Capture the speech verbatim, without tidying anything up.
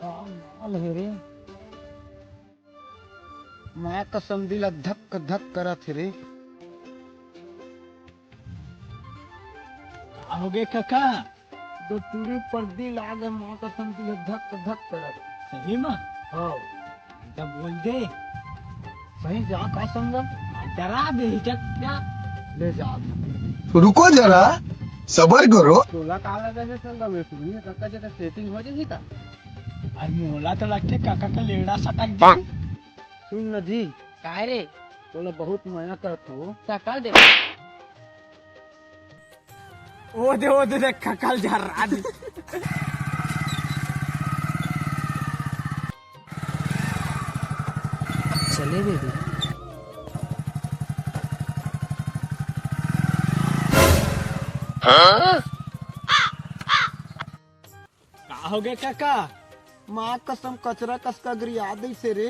का माल हे रे? माँ कसम दिल धक धक करत हे रे। का होगे कका? दो टूरी पर दिल आ गए, माँ कसम दिल धक धक करत। सही में? हाँ। तब बोल दे। सही जा का संगम? डरा दे हिचक क्या? ले जा। रुको जरा, सबर करो। तोला का लगा है संगम, ये सुनिए कका जगह सेटिंग हो जाएगी का? अरे मोला तो लगते काका का लेड़ा सटक दे। सुन न जी। काय रे? तोला बहुत मया करत हो। सकल दे। ओ दे, ओ दे, देख, कल जा रहा है। चले बेबी। का होगे काका? माँ कसम कचरा कस कगरिया दइसे रे।